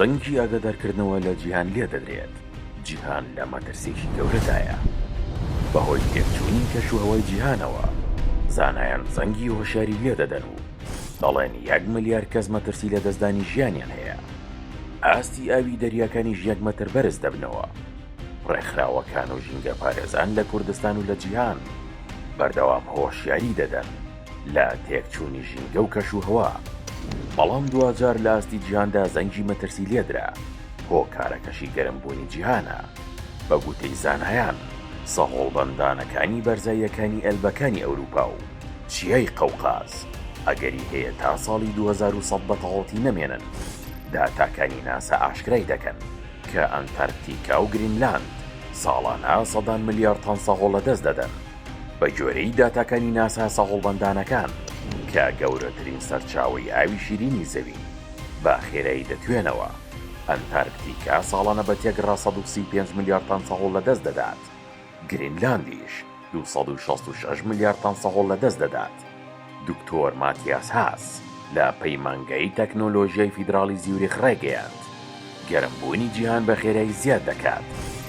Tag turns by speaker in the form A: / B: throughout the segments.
A: زەنگی ئاگادارکردنەوە لە جیهان لێدەدرێت، جیهان لە مەترسییەکی گەورەدایە بەهۆی تێکچوونی کەشوهەوای جیهانەوە، زانایان زەنگی هۆشیاری لێدەدەن و دەڵێن یەک ملیار کەس مەترسی لەدەستدانی ژیانیان هەیە، ئاستی ئاوی دەریاکانیش یەک مەتر بەرز دەبنەوە. ڕێکخراوەکان و ژینگەپارێزان لە کوردستان و لە جیهان بەردەوام هۆشیاری دەدەن لە تێکچوونی ژینگە و کەشوهەوا، بەڵام دواجار لە ئاستی جیهاندا زەنگی مەترسی لێدرا، هۆکارەکەشی گەرمبوونی جیهانە. بە گوتەی زانایان، سەهۆڵبەندانەکانی بەرزاییەکانی ئەلبەکانی ئەوروپا و چیای قەوقاز ئەگەری هەیە تا ساڵی 2100 بە تەواوەتی نەمێنن، داتاکانی ناسا ئاشکرای دەکەن کە ئەنتارکتیکا و گرینلاند ساڵانە سەدان ملیار تەن سەهۆڵ لەدەست دەدەن. بە گوێرەی داتاکانی ناسا سەهۆڵبەندانەکان کە گەورەترین سەرچاوەی ئاوی شیرینی زەوین بە خێرایی دەتوێنەوە. ئەنتارکتیکا ساڵانە بە تێکڕا 135 ملیار تەن سەهۆڵ لەدەست دەدات. گرینلاندیش 266 ملیار تەن سەهۆڵ لەدەست دەدات. دکتۆر ماتیاس هاس لە پەیمانگای تەکنۆلۆژیای فیدراڵی زیوریخ ڕایگەیاند، گەرمبوونی جیهان بە خێرایی زیاد دەکات،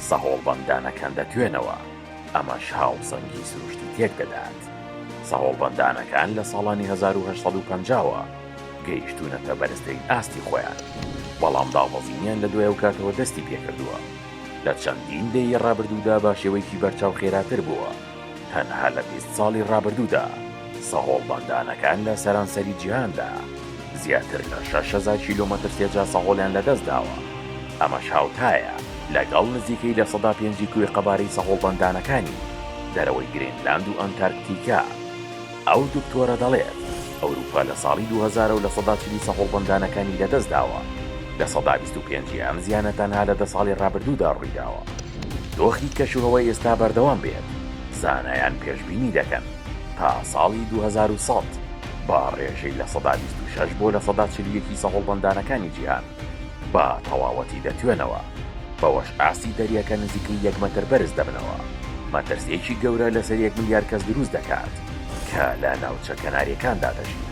A: سەهۆڵبەندانەکان دەتوێنەوە، ئەمەش هاوسەنگی سروشتی تێکدەدات. سەهۆڵبەندانەکان لە ساڵانی 1850 وە گەیشتوونەتە بەرزترین ئاستی خۆیان، بەڵام دابەزینیان لە دوای ئەو کاتەوە دەستی پێکردووە، لە چەندین دەیەی ڕابردوودا بە شێوەیەکی بەرچاو خێراتر بووە. تەنها لە 20 ساڵی ڕابردوودا سەهۆڵبەندانەکان لە سەرانسەری جیهاندا زیاتر لە 6000 کیلۆمەتر سێجا سەهۆڵیان لەدەستداوە، ئەمەش هاوتایە لەگەڵ نزیکەی 5% کۆی قەبارەی سەهۆڵبەندانەکانی دەرەوەی گرینلاند و ئەنتارکتیکا. ئەو دکتۆرە دەڵێت، ئەوروپا لە ساڵی 2000 ەوە 40% سەهۆڵبەندانەکانی لەدەستداوە، 25% ی ئەم زیانە تەنها لە دە ساڵی ڕابردوودا ڕوویداوە. دۆخی کەشوهەوای ئێستا بەردەوام بێت، زانایان پێشبینی دەکەن تا ساڵی 2100 بە ڕێژەی 26% بۆ 41% ی سەهۆڵبەندانەکانی جیهان بە تەواوەتی دەتوێنەوە، بەوەش ئاستی دەریاکە نزیکەی یەک مەتر بەرز دەبنەوە، مەترسییەکی گەورە لەسەر یەک ملیار کەس دروست دەکات کە لە ناوچە کەنارییەکاندا دەژین.